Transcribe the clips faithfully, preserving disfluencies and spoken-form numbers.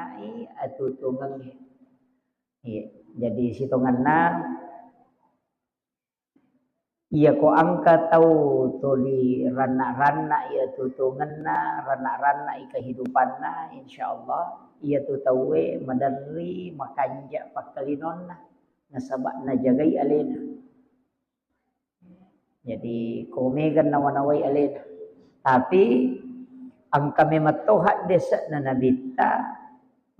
Ai atutungengnge. Iya, jadi sitongenna, iya ko engka tau tuli ranna-ranna iya tutungenna, ranna-ranna i kehidupanna, insyaallah iya tu tauwe maderri makanja pakkalinonna, nasaba najagai alena. Jadi, ko mega nawa-nawai alena. Tapi, engka memang to haddese'na Nabitta,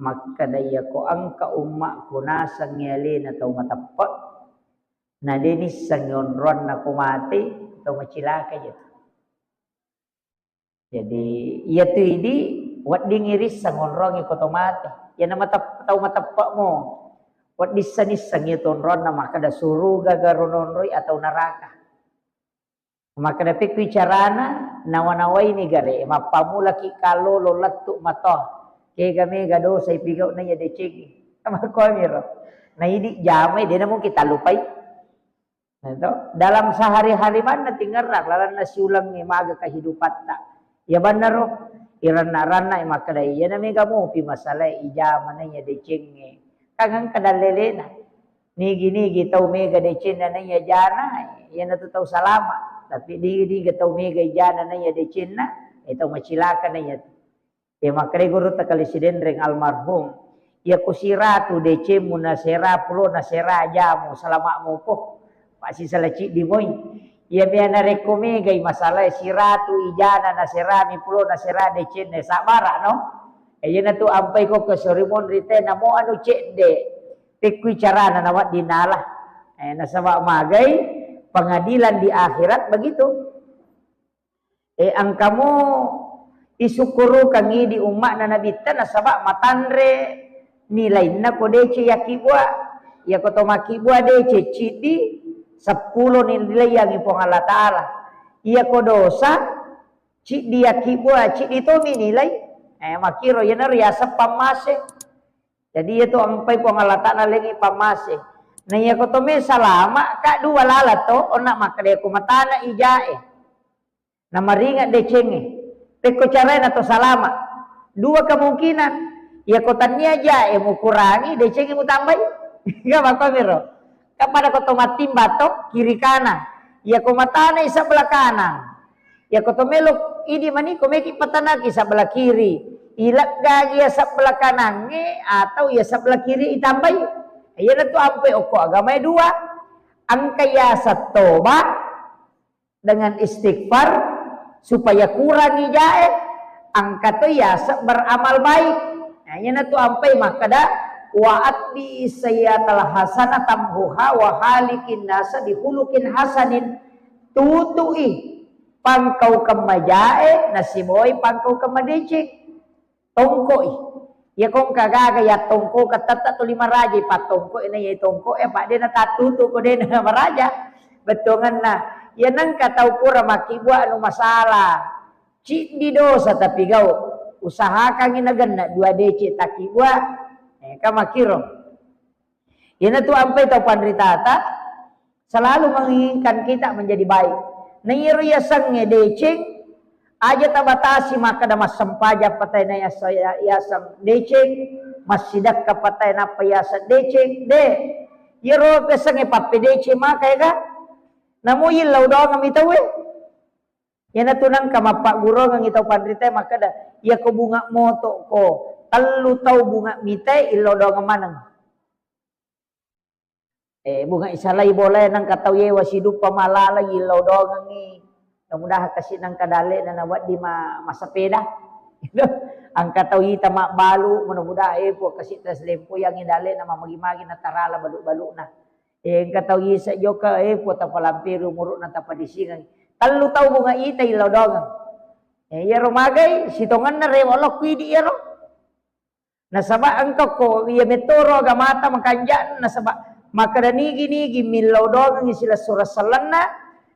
makkeda, iya ko engka ummakku nasengngi alena tau mateppe', na de nissengngi onroanna ko mate, tau macilaka je. Jadi, iya tu idi wedding irisseng onroangnge ko to mate. Iyana matep-, tau mateppe'mo, wedding sennisseng iya tu onroanna makkeda suruga garo nonroi atau neraka. Makkeda pekkui carana, nawa-nawaini gare, mappamulaki kallolo lettu matoa. Kega mega dosa ipigau na iya decengngi. Makkuamiro. Na idi jamai, dena mungkin tallupai. Nah, to, dalam sehari-hari manna tingerang lalanna siulengnge maga kehidupatta. Iya bannaro, iranna-ranna makkeda, iyana mega mopi masalae ijama na iya decengnge. Kan engka dallelena. Nigi-nigi tau mega decenna na iya jana, iyana tu tau salama. Tapi nigi-nigi tau mega ijana na iya decenna, eh, tau macilaka na iya tu. Iya, makkedai gurutta Kali Sidenreng almarhum, iya ko siratu decemmu nasera, pulo nasera jamu, salama'mu po. Passisala ciddi moi. Iya mea narekko megai masalae siratu ijana naserami pulo nasera decenna, sabbara no. Eh, iyanatu ampai ko ke sorimonri te namo anu cedde. Pekkui carana nawedding nala. Eh, nasaba magai pengadilan di akhirat begitu. Eh, engkamo isukkurukangngi di umma'na Nabitta nasaba matanre nilainna ko deceng yakkibua. Iyako to makkibua deceng ciddi, seppulo nilaiangngi Puang Allah Ta'ala. Iyako dosa, ciddi yakkibua, ciddi tomi nilai. Eh, makkiro iyanaro yaseng pammase. Jadi iyatu ampai Puang Allah Ta'ala lengi pammase. Na iyako to me salama, ka dua lala to, onna makkeda ko matana ijae. Namaringa decengnge. Pekko carae nato salama. Dua kemungkinan. Iyako tannia jae mukurangi, decengnge mutambai. Ga makkomiro. Kan pada ko to mattimba to, kiri kanan. Iyako matanai sebelah kanan. Iyako to melo idi mani ko meki patanaki sebelah kiri. Ileggagi iya sebelah kanangnge atau iya sebelah kiri itambai. Iyanatu ampai okko agamae dua. Engka yaseng toba dengan istighfar supaya kurangi jae, engka to yaseng beramal baik. Nah, iyanatu ampai makkeda, "Wa atbi sayyatal hasanah tamhuha wa halikin nasa bihulukin hasanin." Tutui pangkaukeng majae nasibawai pangkaukeng madeceng. Tongkoi. Iya ko engka gaga ya tongko, ka tette tuli maraja pattongko, na iya tongko e, apa de natattutu ko de na maraja. Bettuanna. Iya nengka tau pura makkibua anu masalah. Ciddi dosa tapi gau. Usahakangi nagenna dua deceng takkibua. Eh, ka makkiro. Iyanatu ampai tau panritata selalu menginginkan kita menjadi baik. Na iyaro yasengnge deceng, aja tabatasi makkeda massempajang patai na yasa-, yaseng deceng, massidekka patai nappa yaseng deceng, de. Iyaro yasengnge pappedeceng maka ega. Namo yillau doang mi tauwe. Iyanatu nengka mappaggurongengngi tau panritae makkeda, iyako bunga moto ko, tellu tau bunga mitae illau doangeng maneng. Eh, bunga isalai bolae nengka tau yewa siduppa malala illau doangengngi. Mudah-mudahan kasi nengka dalle'na nawedding ma-, massepeda. Engka tau ita mabbalu, mudah-mudahan, eh, puang kasi tas lempo yang dalle'na mamagi-magi natarala balu-baluna. Eh, engka tau ise jokka, eh, puang tapalampiri umuru'na tapadisingeng. Tellu tau bunga ita illau doangeng. Eh, iyaro magai, sitongenna rewa lokku idi iyaro. Nasaba engka ko iya mettoro agamata makanja, nasaba makkeda nigi-nigi millau doangengngi silessureng sellenna,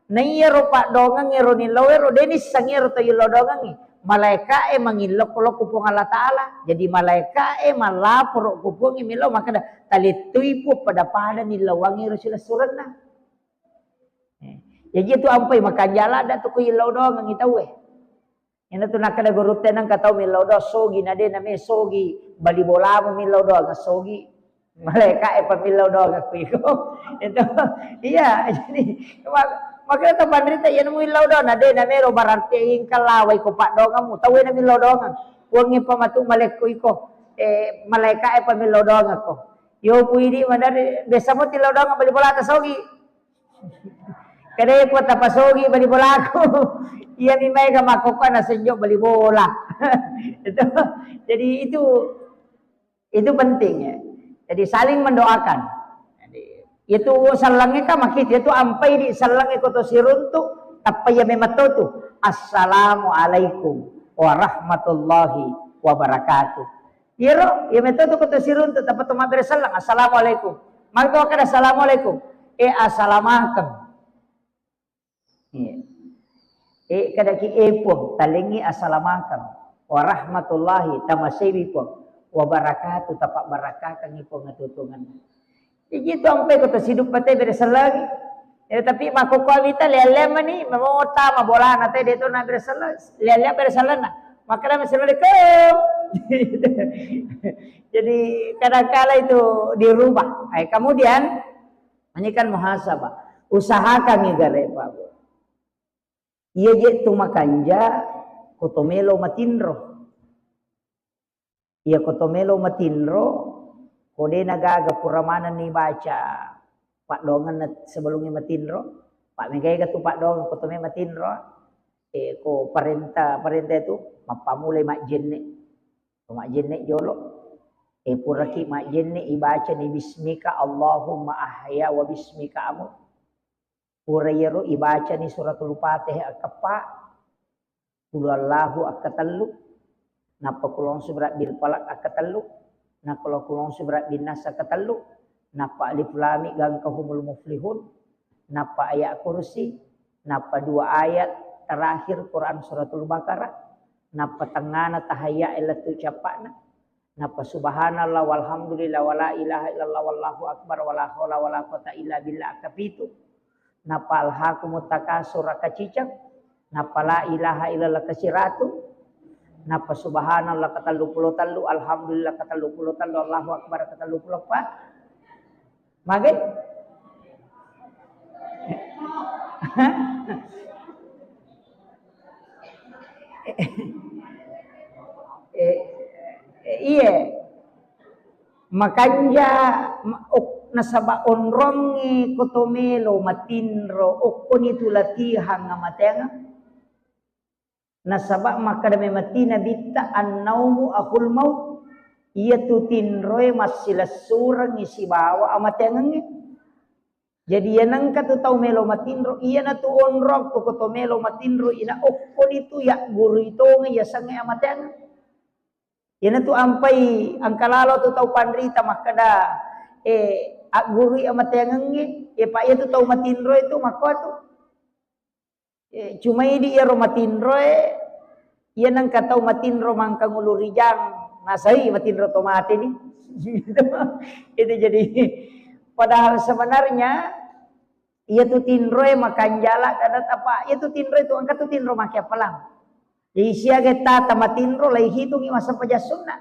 na iyaro paddoangeng ero nillau ero, de nisseng ero to illau doangengngi. Malaeka'e mangillokko lokku Puang Allah Ta'ala. Jadi malaeka'e mallaporo ku Puangnge millau makkeda, talettui Puang pada-pada nillauangngi ero silessurenna. Eh, jaji tu ampai makanja ladda tu ku illau doangengngi tauwe. Ina tu nakkeda gurutta, nengka tau millau doang sogi, na de name sogi, bali bolamu millau doang sogi. Malaika e pa millau doang aku iko. Itu, iya, jadi, mak-, makanya tau panrita, iya, nemu millau doang, na de namelo berarti engka lawai ko paddoangammu, tau e na millau doang. Puang e pa matu malekko iko, eh, malaika e pa millau doang aku. Yo, puidi madari, biasa mo tillau doang bali bolata sogi. Kada ko tapasogi bali bolaku. Iya mi maega makkokkoe na senjo bali bola. Itu. Jadi itu, itu penting ya. Jadi saling mendoakan. Jadi, itu sellengnge kan makita, itu ampai di sellengnge ko to siruntu, tappa iya memang to tu. Assalamualaikum warahmatullahi wabarakatuh. Iyaro, iya metto tu ko to siruntu, tappa to mabbere selleng, "Assalamualaikum." Magi to kada "Assalamualaikum"? Eh, assalamakeng. Iya. Eh, kadaki, "Eh, Puang, talengngi assalamakeng. Warahmatullahi, tamaseiwi, Puang. Wabarakatuh, tapabbarakkakengngi, Puang, atuo-tuongenna." Jadi itu ampai ko to siduppate bere sellengngi. Ya, tapi makkokkoe mita lea-lea mani, mamota, mabolana te de to na bere selleng, lea-lea bere sellenna. Makkeda, "Assalamualaikum." Jadi kadangkala itu dirubah. Eh, kemudian, ini kan muhasabah. Usahakan nih gare, Pak, Bu. Iya je tu makanja, ko to melo matinro. Iya ko to melo matinro, ko de na gaga pura manenni baca paddoangenna sebelumnya matinro, pa mega-ega tu paddoangeng ko to me matinro, eh, ko parenta, parenta itu mappamulai majjenne. Ko majjenne jolo, eh, puraki majjenne ibaca ni, "Bismika Allahumma ahya wa bismika amut." Pura iyaro ibacani Suratul Fatihah akkeppa, Qul huwallahu akkatellu, nappa Qul a'udzu birabbil falaq akkatellu, nappa Qul a'udzu birabbin nas akkatellu, nappa Alif Lam Mim gangka humul muflihun, nappa ayat kursi, nappa dua ayat terakhir Quran Suratul Baqarah, nappa tengngana tahayya lettu cappa'na, nappa subhanallah walhamdulillah wala ilaha illallah wallahu akbar wala haula wala quwata illa billah akapitu, nappa alhaakumut takasur akaciceng, nappa la ilaha illallah kasiratu, nappa subhanallah katellu pulo tellu, alhamdulillah katellu pulo tellu, Allahu akbar katellu pulo eppa. Mage? Eh, eh, iye. Makanja, ma-, ok-, nasaba onrongnge ko to melo matinro, okkoni tu latihan amateangeng. Nasaba makkeda memang ti Nabitta, "Annaumu akhul maut." Iyatu tinroe massilessurengngi sibawa amateangengnge. Jadi iya nengka tu tau melo matinro, iyanatu onrong tu ko to melo matinro, ina okkoni tu yaggurui tongeng yasengnge amateangeng. Iyanatu ampai engka lalo tu tau panrita makkeda, eh, aggurui amateangengnge, eh, pa iyatu tau matinroe tu makkuatu. Eh, cuma idi iyaro matinroe, iya nengka tau matinro mangkang ulu rijang, nasai matinro to mate ni. Itu jadi, padahal sebenarnya iyatu tinroe makanjala kada apa, iyatu tinroe tu engka tu tinro make appalang. Jadi siaga tata matinro laihitungi massempajang sunna.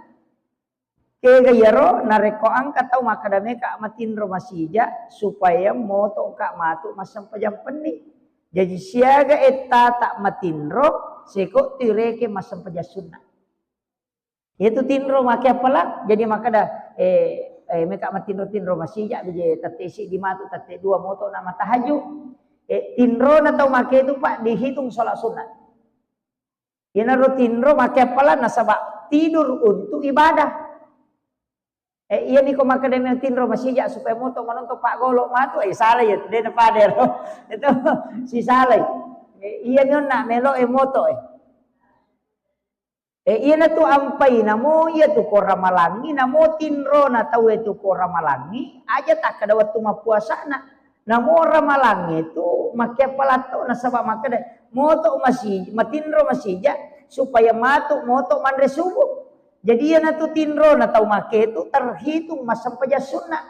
Kega iyaro narekko engka tau makkeda meka matinro masija supaya motoka matu massempajang penni. Jaji siaga ettata matinro seko tu ireke massempajang sunna. Iyatu tinro make appalang, jadi makkeda, eh, eh, meka matinro-tinro masija bije tette siddi matu, tette dua moto na matahajju. Eh, tinrona tau make tu, Pak, dihitung sholat sunat. Iyanaro tinro make appalang nasaba tidur untuk ibadah. Eh, iyami ko makkeda melo tinro masija supaya moto manonton paggolo matu, eh, salai iya, de napada ero. Itu sisalai. Eh, iyami onna melo e moto e. Eh, iyanatu ampai namo iyatu ko ramalangi, namo tinrona tau e tu ko ramalangi, aja takkeda wettu mappuasana. Namo ramalangnge tu make appalang to nasaba makkeda, moto masi-, matinro masija supaya matu moto manre subuh. Jadi iyanatu tinrona tau make tu terhitung massempajang sunna.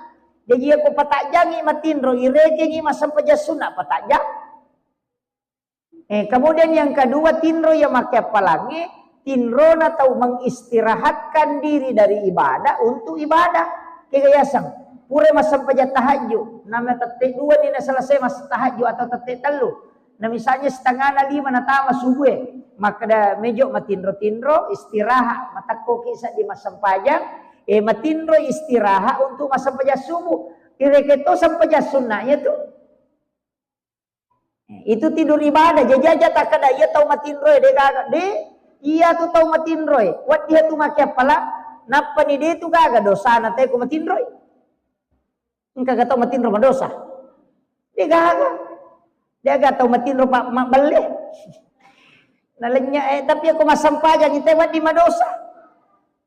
Jadi iya ko patajjangi matinro, irekengi massempajang sunna patajjang. Eh, kemudian yang kedua, tinro iya makkeappalangnge, tinrona tau mengistirahatkan diri dari ibadah untuk ibadah. Kega yaseng, pura massempajang tahajud, nama tette dua ni na selesai mas tahajud atau tette tellu. Nah, misalnya setengah na lima natama subuh, eh, makkeda mejo matinro-tinro, istirahat, matekkoki seddi massempajang, eh, matinro istirahat untuk massempajang subuh. Irekeng to sempajang sunnah iya tu. Itu tidur ibadah, jaji aja takkeda iya tau matinroe, de gaga, de, iya tu tau matinroe, wedding tu makkeappalang, nappani de tu gaga dosana te ko matinroe. Engka ga tau matinro madosa? De gaga. De gaga tau matinro pa mabbelle. Nalenya, eh, tapi ako massempajang ite wedding madosa.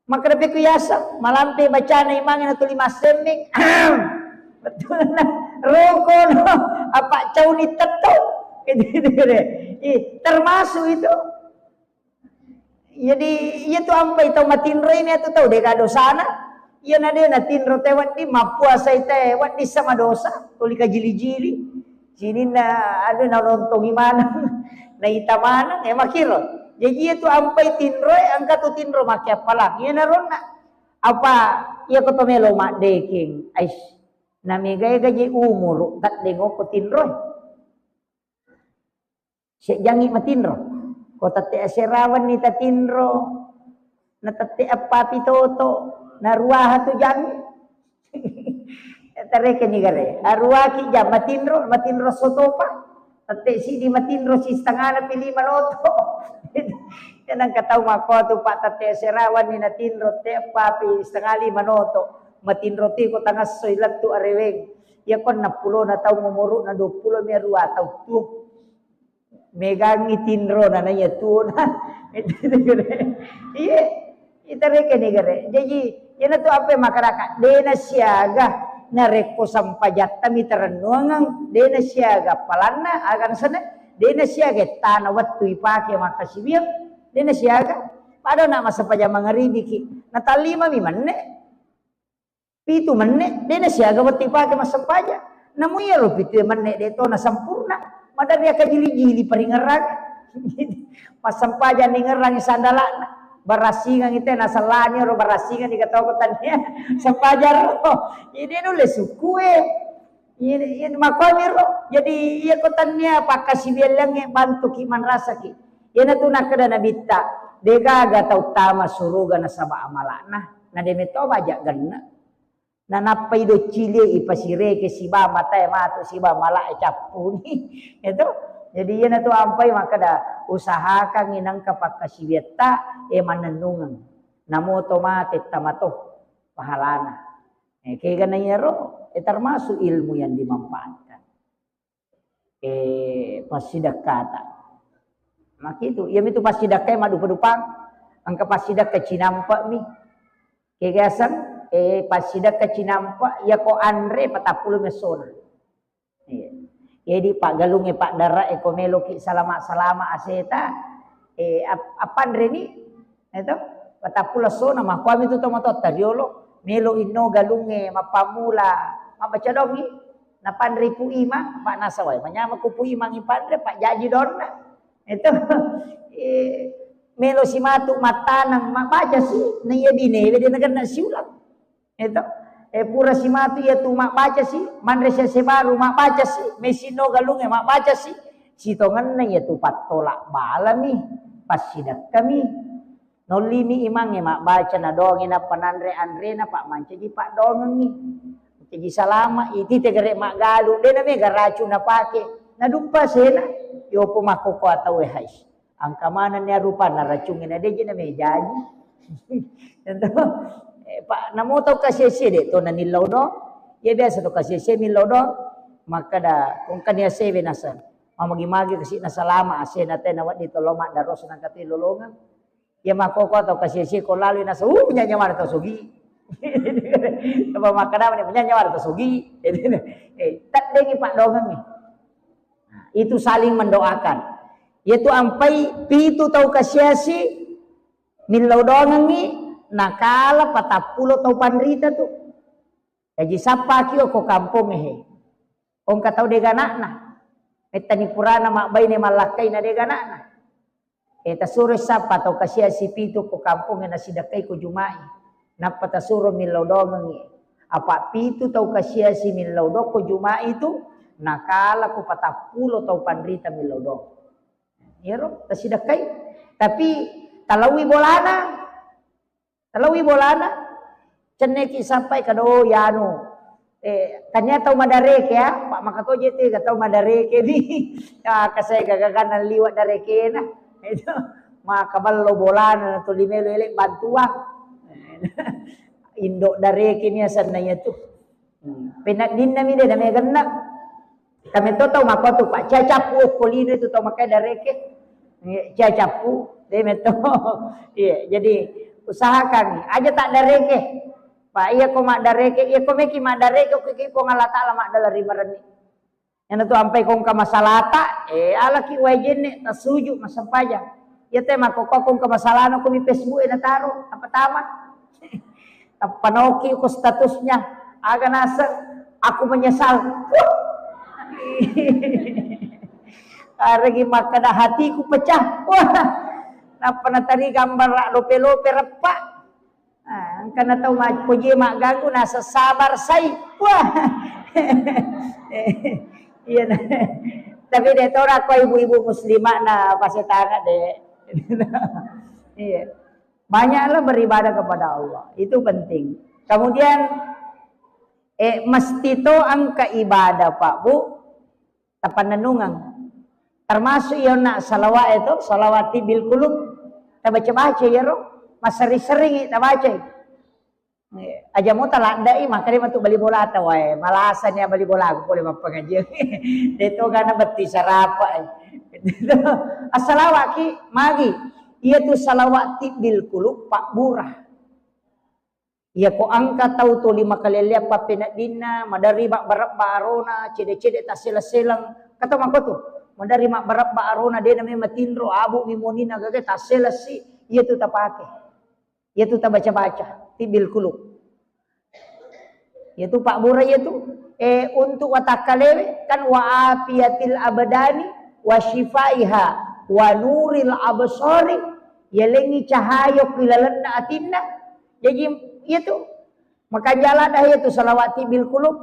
Makkeda pekku yaseng, malampe bacana imangnge natuli massemmeng. Betulna, roko no, apa cauni tetto. Gitu, gitu, gitu. Ih, termasuk itu. Jadi, iya tu ampai tau matinro ini atau tau dega dosana. Iya na de natinro te wedding, mappuasai te wedding sama dosa, tuli kajili-jili. Sininna anu nalontongi maneng, naita maneng, eh, makkiro. Jaji iya tu ampai tinroe, engka tu tinro makkeappalang. Iya naronna. Apa iya ko to melo maddekeng? Ais, namega-ega je umuru, taddengoko tinroe. Sejjangi matinro. Ko tette aserawanni tatinro, na tette appapi toto, na ruaha tu jangi. Tarekeni gare. Aruaki jang matinro, matinro sotopa. Tette sidi matinro sistangana pi lima loto. Nangka tau makko tu, Pak, tette aserawanni natinro, te appapi setengah lima noto. Matinro tiko tangassoi lettu areweng. Iya ko enam puluh na taung umuruna, dua puluh mi arua tau tu. Megangngi tinrona, na iya tuona. Iya, itarekeni gare. Jaji, iyanatu ampai makkadaka, de nasiaga narekko sempajatta mitarennuangeng, de nasiaga palanna, aga nasenna, de nasiaga ettana wettu ipake makkasiwiang, de nasiaga. Pada na massempajang mangaribiki, natallima mi menne. Pitu menne, de nasiaga wettu ipake massempajang. Namu iyaro pitu menne de to nasempurna. Maderri akajili-jili paringerrang. Massempajang ningerrangi sandalana. Barasingang ite nasellani ro barasingang di katoko tania. Sempajang ro. Ini nulle sukue. Iya, iya, makkuamiro. Jadi, iya ko tania pakkasiwialliangnge bantuki manrasaki. Iyanatu nakkeda Nabitta, degaga tau tama suruga nasaba amala'na, na de metto baja genne. Nanappai doccilie ipasireke siba matae matu siba malae cappuni. Itu. Jadi iyanatu ampai makkeda usahakangngi nengka pakkasiwiatta, e, mannennungeng. Namoto mate tamato pahalana. Eh, kegana iyaro, eh, termasuk ilmu yang dimanfaatkan. Eh, passidakkata. Makitu, iyamitu passidakkae maddupa-dupang. Engka passidakka cinampa mi. Kegaseng, eh, passidakka cinampa, iyako anre patappulo messona. Iya. Jadi paggalungnge paddara e ko meloki salama-salama aseta, eh, ap-, appanreni? Eto, patappulo essona makkuami tu tomatoatta riolo, melo inno galungnge mappammula mabbaca dongi, napanre Pu Imang, pa nasawai manyameng ko Pu Imang ipanre, pa jaji donna. Eto, eh, melo simatu mattaneng mabbaca si, na iya binewe de nagenna siulang. Eto, eh, pura simatu iyatu mabbaca si, manre sese baru mabbaca si, messinno galungnge mabbaca si, sitongenna iyatu pattola balami, passidakkami. Nollimi imangnge mabbaca, nadongi, nappa nanre anrena, pa mancaji paddoangengngi. Mancaji salama, iti tegere maggalung, de namega racung napake, naduppa sena, yopo makkokkoe tauwe hais. Engka manenni arupanna racungnge, na deji namejaji. Tentu. Eh, pa, namo tau kasie-sie de to nanillau do. Iya biasa to kasie-sie millau do. Makkeda, ko engkani asewe naseng. Mamagi-magi kasi nasalama, asena te nawedding to lao maddaros nangka te lolongeng. Iya makkokkoe tau kasie-sie ko lalui naseng, uh, nyanyi mara tau sogi. Apa makkeda mani, nyanyi mara tau sogi. Eh, teddengi paddoangengngi. Itu saling mendoakan. Iyatu ampai pitu tau kasiasi millau doangengngi, nakala patappulo tau panrita tu. Jaji sappaki okko kampongnge he. Engka tau dega ana'na. Mettani purana mabbaine mallakkaina de gana'na. E, tasuro sappa tau kasiasi pitu ko kampongnge nasidakkai ko Juma'i. Nappa tasuro millau dongengngi. Apa pitu tau kasiasi millau dong ko Juma'i tu, nakala ko patappulo tau panrita millau dong. Iyaro tasidakkai. Tapi talaui bolana. Talaui bolana, cenneki sappai kado yanu. Eh, tania tau madareke ya, Pak, makatoje te ga tau madareke ni. Ya, kasai gagagan liwa darekena. Itu maka ballo bolana tu limelo ele bantuang. Indo dareke ni asanna ya tu. Hmm. Penaddinna mi de na mega genna. Kami to tau makotu, Pak, cia cappu okko lino itu tau makai dareke. Iya, cia cappu, de metto. Iya, jadi usahakan aja tak dareke. Pak, iya ko mak dareke, iya ko meki mak dareke, ko ki Puang Allah Taala mak dalam ribarenni. Yang tu ampai kong ke masalata, eh, alaki wajenne tasuju masempajang. Iya te mako kong ke masalana ko mi Facebook e nataro, apa tama? Tappa naoki ko statusnya, aga naseng, "Aku menyesal." Wah. Aregi makkeda, "Hatiku pecah." Wah. Nappa natari gambar lope-lope reppa. Ah, engka na tau ma-, pojie magganggu, naseng, "Sabar sai." Wah. Iya nah. Tapi de tora ko ibu-ibu muslimah na pasetana de. Iya. Banyaklah beribadah kepada Allah. Itu penting. Kemudian, eh, mesti to engka ibadah, Pak, Bu, tapannennungeng. Termasuk iya onna salawat itu, salawat tibbil qulub. Tabaca-baca iyaro, massering-sering tabaca. Eh, aja mo taladdai, maka dia matu bali bola ta wae. Malasani bali bola aku pole mappengajian. Deto gana betti sarapa, eh. Assalawaki magi. Iya tu salawat tibbil qulub, Pak Burah. Iya ko engka tau toli makalelleang pappeneddinna, maderri mabbarebba arona, cede-cede tasseleng-seleng. Kata makotu, maderri mabbarebba arona, de name matinro, abu mi monina gage tasselessi, iya tu tapake. Iya tu tabaca-baca, tibbil qulub. Iya tu Pak Bura iya tu. Eh, untuk watakkalewe kan wa afiyatil abdani wa syifaiha wa nuril absari, yalengngi cahaya ku ilalenna atinna. Jaji iya tu makanjala dah iya tu salawat tibbil qulub.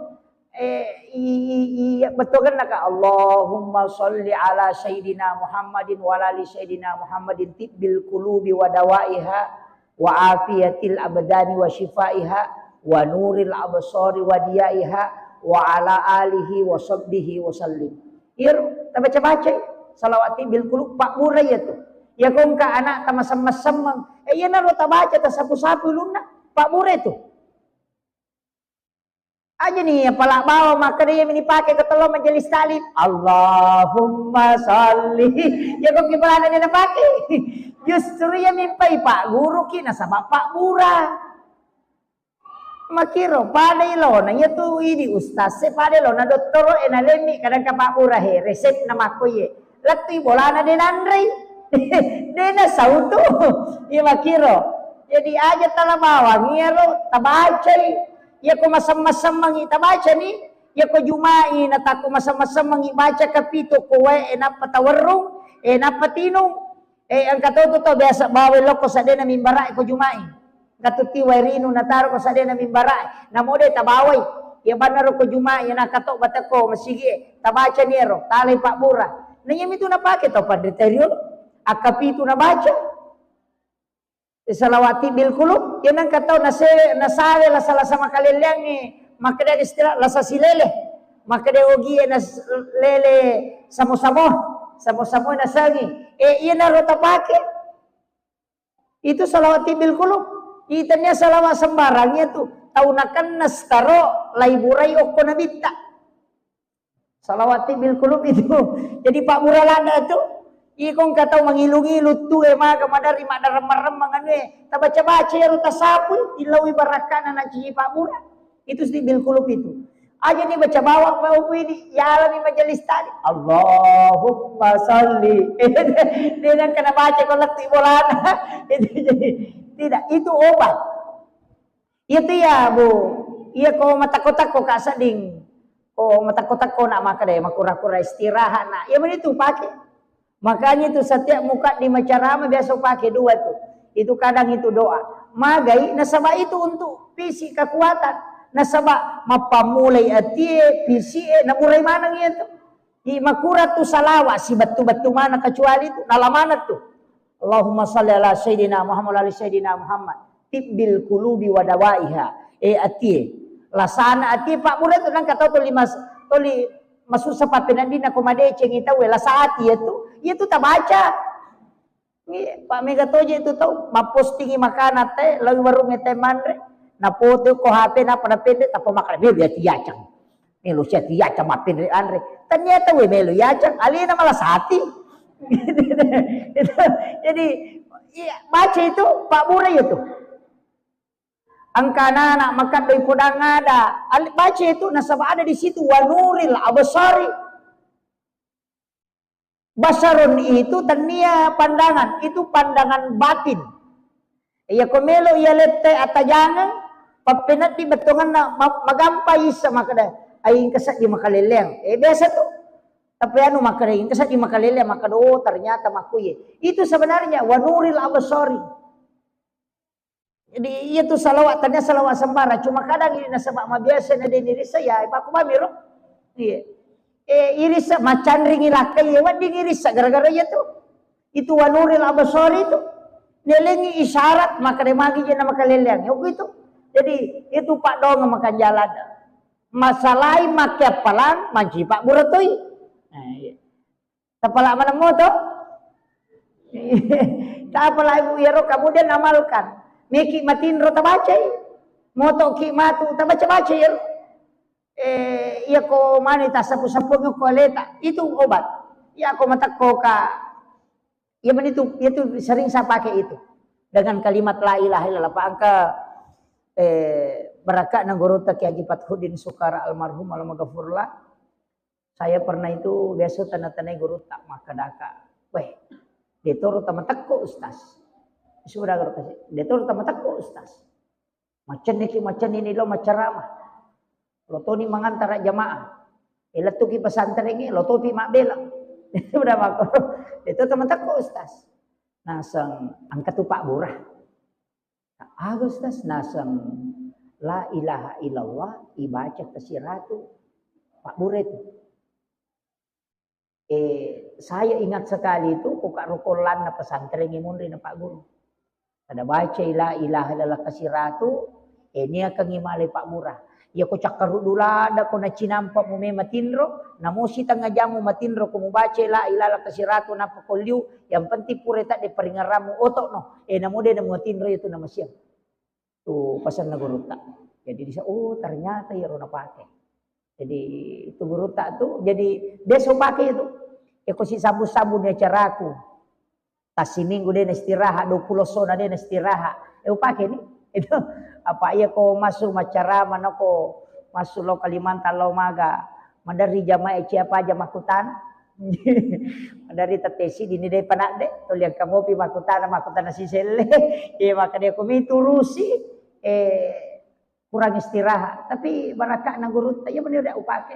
Eh, i, i, i, betul kan naka Allahumma salli ala sayyidina Muhammadin wa ala ali sayyidina Muhammadin tibbil qulubi wa dawaiha wa afiyatil abdani wa syifaiha wa nuril absari wa diyaiha wa ala alihi wa sahbihi wa sallim. Iya, tabaca-baca salawat tibbil qulub, Pak Bura iya tu. Ya kongka anak tamasem-masemmeng. Eh, iya naro tabaca tasapu-sapu lunna, Pak Bura itu. Aja nih, apala bawa makkeda iya mini pake ketello majelis taklim. Allahumma salli. Ya kok gimana dia pake? Justru iya mimpai Pak Guru ki nasaba Pak Bura. Makiro, pada ilona, iya tu idi ustaz, se pada ilona dottoro e nalemmi kadang ka Pak Bura he, resep na makko iye. Lettui bolana de nanrei. De nasau tu. Iya makiro. Jadi aja tala bawang, iya ro, tabacai. Iya ko masem-masemmengi tabaca ni, iya ko Juma'i na takko masem-masemmengi baca kapitu ko wae, e nappa tawerrung, e nappa tinung. Eh, engka to tu to biasa bawai lokko sadena mimbara ko Juma'i. Engka tu ti wae rinu nataro ko sadena mimbara. Namo de tabawai. Iya banna ro ko Juma'i, na kato bateko masigi e. Tabaca ni ero, talai Pak Bura. Na iya mitu napake to panrita rio. Akkapitu nabaca. Salawat tibbil qulub, iya nengka tau nase-, nasawe lasa-lasa makaleleangnge, makkeda istilah lasa silele, makkeda ogie nas-, lele samo-samo, samo-samo nasengi. Eh, iya naro tapake. Itu salawat tibbil qulub. Itania salawat sembarang iya tu. Tau nakennas taro laiburai okko nabitta. Salawat tibbil qulub itu. Jadi Pak Bura lada tu, iko engka tau mangilu-ngilu tu e maga maderri maddaremmeng-remmeng anu e. Tabaca-baca ero tasapui, ilaui barakkana nacihi Pak Bura. Itu tibbil qulub itu. Aja ni baca bawang mau ini, yalani majelis taklim. Allahumma salli. Dia nang kena baca ko lettu bolana. Itu jadi tidak, itu obat. Iya tu ya, Bu. Iya ko matakko-takko ka sedding. Oh, matekko-tekko nak maka deh, makura-kura istirahat nak. Ya begitu pakai. Makanya itu setiap mukaddimah ceramah biasa pakai dua tuh. Itu kadang itu doa. Magai nasaba itu untuk fisik kekuatan. Nasaba mappamulai atie, fisik e, naburai maneng itu. Di makura tu salawat si betu-betu mana kecuali itu. Nala mana tuh. Allahumma salli ala sayyidina Muhammad wa ala ali sayyidina Muhammad. Tibbil qulubi wa dawaiha. Eh, atie. Lasana atie pabbura tu nangka tau toli mas-, toli masussa pappeneddinna ko madecengi tau, eh, lasa ati ya tu. Iya tu tabaca. Iya, Pak Mega toje tu tau, mappostingi makanan te, lawi warung te manre. Napote ko H P napa napende, tappa makan, biar dia tiacang. Melo sia tiacang mappinre anre. Ternyata we melo yacang, alena malah sati. Jadi, iya, baca itu, pabbura itu. Engka anak-anak makaddoi podang ada. Al-, baca itu, nasaba ada di situ, wa nuril absari. Basarun itu tennia pandangan, itu pandangan batin. Iya ko melo iya lette atajangeng, pappeneddi bettongenna ma-, magampa issa makkeda, "Ai engka seddi makaleleang." Eh, biasa tu. Tapi anu makkeda, "Engka seddi makaleleang," makkeda, "Oh, ternyata makkuye." Itu sebenarnya wa nuril absari. Jadi, iya tu salawat, tania salawat sembarang. Cuma kadang ini nasaba mabiasa na deni rissa, ya, makkubami ro. Iya. Eh, irissa, macanringi lakkai, iya, wedding irissa, gara-gara iya tu. Itu wa nuril absari itu. Nelengi isyarat, maka de magi je na makaleleang. Ya, itu. Jadi, itu pak dong makan jalan. Masalai make appalang, manci pak buratoi. Nah, iya. Tapala maneng moto? Tapala ibu iyaro, kemudian amalkan. Meki matinro tabacai. Moto ki matu tabaca-baca iyaro. Eh, iya ko mani tasapu-sapu ko aleta. Itu obat. Iya ko matekko ka. Iya menitu, itu sering saya pakai itu. Dengan kalimat la ilaha illallah. Pak angka, eh, barakka na guru ta Kiai Haji Fathuddin Sukara almarhum almaghfurlah. Saya pernah itu biasa tanda-tandai gurutta makkadaka, "Weh, detoro tamatekko Ustaz." Sudah guru kasih, "Detoro tamatekko Ustaz." Macenniki macennini lo maccarama. Lo toni mangantara jamaah. Elettuki pesantrengi, lo topi mabbela. Sudah mako. Detoro tamatekko Ustaz. Naseng angka tu Pak Burah. Aga Ustaz naseng la ilaha illallah ibaca kasiratu pabbura itu. Eh, saya ingat sekali itu, ko ka rokollanna pesantren munri na Pak Guru. Pada baca la ilaha illallah kasiratu, eh, niakangi malai pabbura. Iya ko cakkaruddu ladda ko nacinampa mu me matinro, namosi tengnga jamu matinro ko mubaca la ilaha illallah kasiratu nappa ko liu, yang penting pura tadde paringerramu oto no. Eh, namo de namo matinro itu namasiang. Tu pasenna gurutta. Jadi disa, oh ternyata iyaro napake. Jadi itu gurutta tu, jadi biasa upake itu. Ya ko si sabu-sabu ni acaraku. Tassiminggu de na istirahat, dua puluh sona de na istirahat. Eh, upake ni. Itu apa iya ko masuk macarama nako masuk lo Kalimantan lo maga. Maderri jamaah cia paja makkutana. Maderri tette siddi ni de panadde, tuli engka mopi makkutana, makkutana siselle. Iya makkeda ko miturusi, eh, kurang istirahat. Tapi barakka'na gurutta, iya meni udah upake.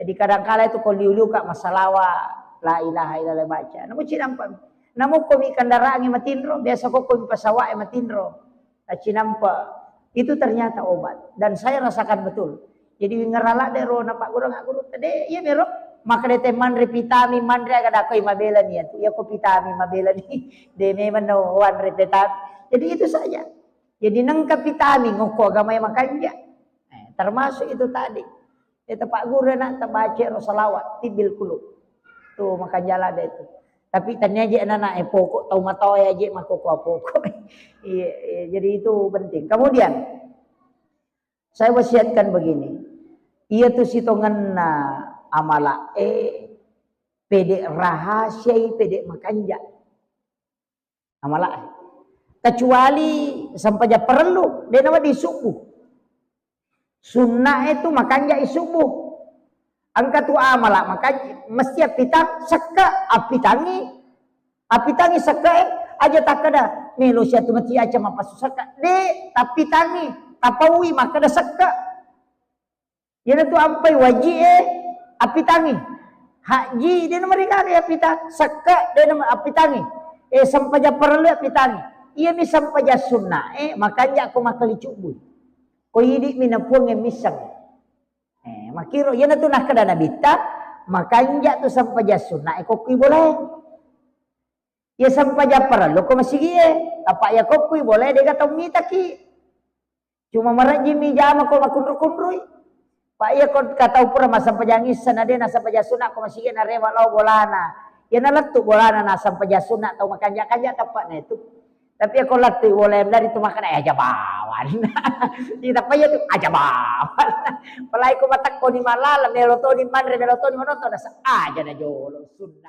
Jadi kadangkala itu ko liu-liu ka massalawa, la ilaha illallah baca. Namu cinampa. Namu ko mi kendaraan matinro, biasa ko ko mi pesawat matinro. Tacinampa. Itu ternyata obat. Dan saya rasakan betul. Jadi wingerala de ro na Pak Guru, nggak guru tede, iya mero. Maka de te manre vitamin, manre aga dakoi mabela ni atu. Iya ko vitamin mabela ni. De memang no wanre vitamin. Jadi itu saja. Jadi nengka vitamin ngoko agama yang makanja. Eh, termasuk itu tadi. Itu Pak Guru nak tabaca ro salawat, tibbil kulub. Tuh makanja lada itu. Tapi tanya aja anak-anak, eh, pokok tau matau ya aja mako pokok. Iya, iya, jadi itu penting. Kemudian saya wasiatkan begini. Iya tu sitongenna amala, eh, pede rahasiai, pede makanja. Amala. Kecuali sempajang parellu, de nawedding subuh. Sunna itu makanja subuh. Engka tu amala makanja, mesti appitang, sekka, appitangi, appitangi sekka, eh, aja takkeda, melo sia tu mati aja mappasu sekka. De, tappitangi, tapaui, makkeda sekka. Iyanatu ampai waji'e appitangi. Haji de' na marigaga appitangi. Sekka de' na appitangi. Eh, sempajang parellu appitangi. Iyami sempajang sunna, eh, makanja' ko makkalicubbu. Ko idi'mi na Puang e misseng. Eh, makkiro, iyanatu nakkeda Nabitta, makanja' tu sempajang sunna, eh, ko kui bolae. Iya sempajang parellu ko masigi'e, apa iya ko kui bolae de' ga tau mitaki. Cuma marejjimi jama ko makunru-kunrui. Pa iya ko ka tau pura massempajang issa na de' na sempajang sunna ko masigi'e narewe' lao bolana. Iya nalettu' bolana na sempajang sunna tau makanja'-kanja' teppa'na itu. Tapi iya ko lettu' bolae dari tu makkeda, eh, aja bawang. Iya, tapi iya tu aja bawang. Apalagi ko matekkoni malala, melo toni manre, melo toni manonton, nasa aja na jolo sunna.